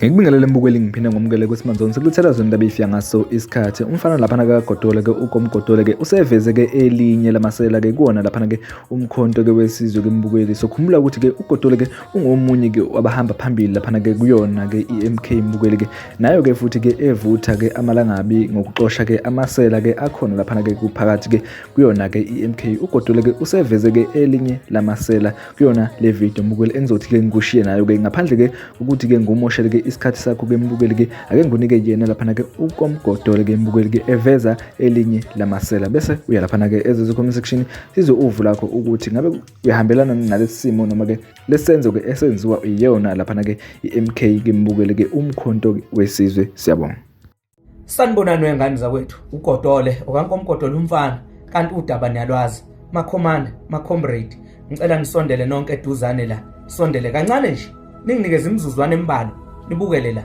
Ngikubingelele mbukeli ngiphinde ngomukele kwiSimanzoni sikuthela zona indaba ifika ngaso isikhathi umfana laphana kaGodole ke uGomgodole ke useveze ke elinye lamasela ke kuwona laphana ke umkhonto ke wesizwe ke mbukeli so khumbula ukuthi ke uGodole ke ungomunye ke wabahamba phambili laphana ke kuyona ke iMK mbukeli ke nayo ke futhi ke evutha ke amalangabi ngokuxosha ke amasela ke akhona laphana ke kuphakathi ke kuyona ke iMK uGodole ke useveze ke elinye lamasela kuyona le video mbukeli engizothi ke ngikushiye nayo ke ngaphandle ke ukuthi ke ngumoshele ke isikhathi sakho ke mbukeli ke ake ngikunike yena laphana ke ukomgodole ke mbukeli ke eveza elinye lamasela bese uya laphana ke ezezi comment section sizwe uvu lakho ukuthi ngabe uyahambelana nalesi simo noma ke lesenzo ke esenziwa iyona laphana ke i-MK ke mbukeli ke umkhonto wesizwe. Siyabonga. Sanibonani wengane zakwethu, uGodole okankomgodole umfana kanti udaba niyalwazi. Makhomanda, macomrade, ngicela nisondele nonke eduzane la. Sondele kancane nje, ninginikeze imizuzwana embalwa, nibukele la.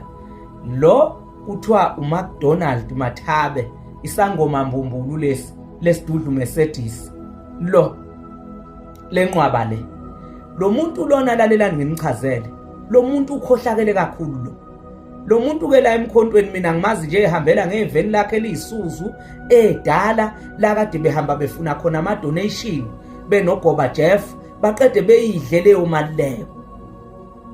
Lo kuthiwa uMcDonald Mathabe, isangoma mbumbulu lesi lesidudlu Mercedes. Lo lenqwaba le. Lo muntu lona lalelani nginichazele. Lo muntu ukhohlakele kakhulu lo. Lo muntu ke la emkhontweni mina ngimazi nje ehambela ngeveni lakhe eliyisuzu edala lakade behamba befuna khona ama donation benogoba Jeff baqede beyidle leyo mali leyo.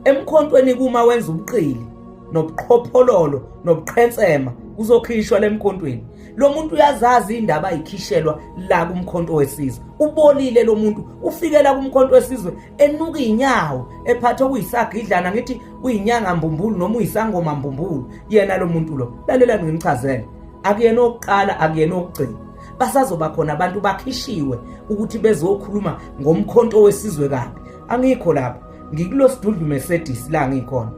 Emkhontweni kuma wenza ubuqili nobuqhophololo nobuqhensema uzokhishwa lemkhontweni. Lo muntu uyazazi indaba ayikhishelwa la kumkhonto wesizwe. Ubolile lo muntu ufikela kumkhonto wesizwe enuka inyawo ephatha okuyisagidlana ngithi uyinyanga mbumbulu noma uyisangoma mbumbulu yena lo muntu lo. Lalela ngimchazele, akuyena okuqala akuyena okugcina, basazoba khona abantu bakhishiwe ukuthi bezokhuluma ngomkhonto wesizwe kabi. Angikho lapho, ngikulo sidudlu Mercedes la ngikhona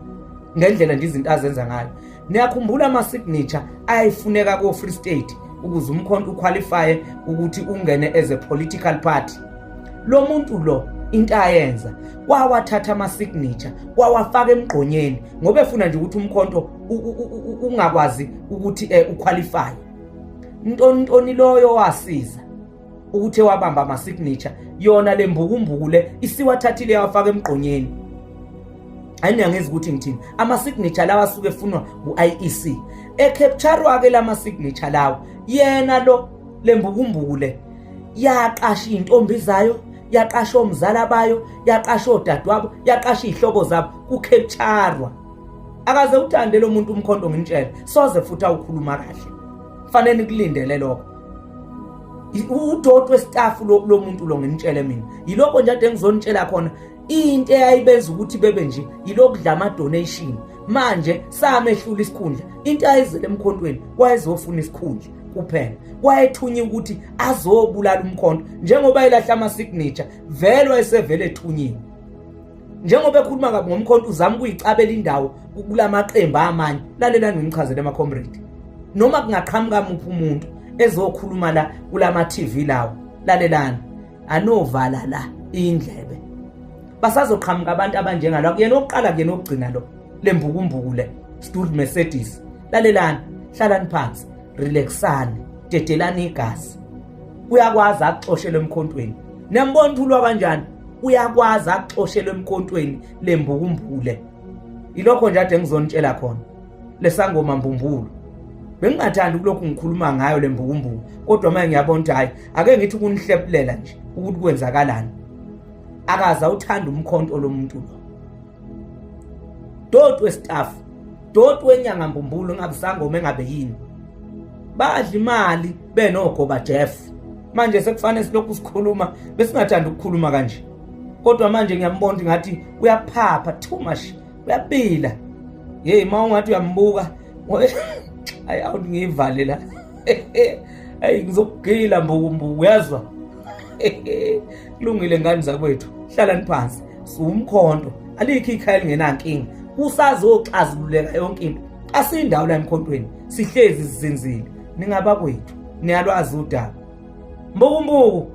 ngendlela nje izinto azenza ngayo. Niyakhumbula ama signature ayifuneka ko Free State ukuze umkhonto uqualify ukuthi ungene as a political party. Lo muntu lo into ayenza wawathatha ama signature wawafaka emgqonyeni ngoba efuna nje ukuthi umkhonto ungakwazi ukuthi uqualify. Ntontoni loyo wasiza ukuthi wabamba ama signature yona lembukumbuku le isiwathathile yawafaka emgqonyeni. Ayiniyangizwa ukuthi ngithini, ama signature lawa asuke efunwa u-IEC ecapture ke lama signature lawa. Yena lo lembukumbuku le yaqasha intombi zayo, yaqasha omzala bayo, yaqasha odadewabo, yaqasha izihlobo zabo kucapturewa. Akaze uthande lo muntu umkhonto nginitshela, soze futhi awukhuluma kahle. Fanele nikulindele lokho. Udoti westaff lo muntu lo nginitshele mina. Yilokho nje ade ngizonitshela khona. Into eyayibenza ukuthi bebe nje yilokudla ama donation. Manje samehlula isikhundla. Into ayizele emkhontweni wayezofuna isikhundla kuphela. Wayethunywa ukuthi azobulala umkhonto njengoba elahla ama signature vele wayesevele ethunyiwe. Njengoba ekhuluma kabi ngomkhonto uzama ukuyicabela indawo kulamaqembu amanye. Lalelani nginichazele ama comrade. Noma kungaqhamuka muphi umuntu ezokhuluma la kulama TV lawo, lalelani anovala la indlebe. Basazoqhamuka abantu abanjengalo, akuyena oqala kuyena ogcina lo lembukumbuku le Stud Mercedes. Lalelani, hlalani phansi, relaxani, dedelani igazi. Uyakwazi akuxoshele emkhontweni. Niyambona ukuthi ulwa kanjani? Uyakwazi akuxoshele emkhontweni lembukumbuku le. Ilokho nje ade ngizonitshela khona. Lesangoma mbumbulu. Bengingathandi ukulokhu ngikhuluma ngayo lembukumbuku, kodwa manje ngiyabona ukuthi hayi, ake ngithi ukunihlephulela nje ukuthi kwenzakalani. Akaze awuthanda umkhonto lomuntu lo. Doti westaff, doti wenyanga mbumbulu ngabe sangoma engabe yini. Badla imali benogoba Jeff. Manje sekufanele silokhu sikhuluma, besingathanda ukukhuluma kanje. Kodwa manje ngiyambona ngathi uyaphapha too much, uyabila. Hey, uma ungathi uyambuka, hayi awuthi ngiyivale la. Hey, ngizokugila mbukumbuku uyazwa. Kulungile ngane zakwethu, hlalani phansi. Siwumkhonto, alikho ikhaya elingenankinga. Kusazoxazululeka yonke into. Asindawo la emkhontweni, sihlezi sizinzile. Ningabakwethu, niyalwazi udaba. Mbukumbuku.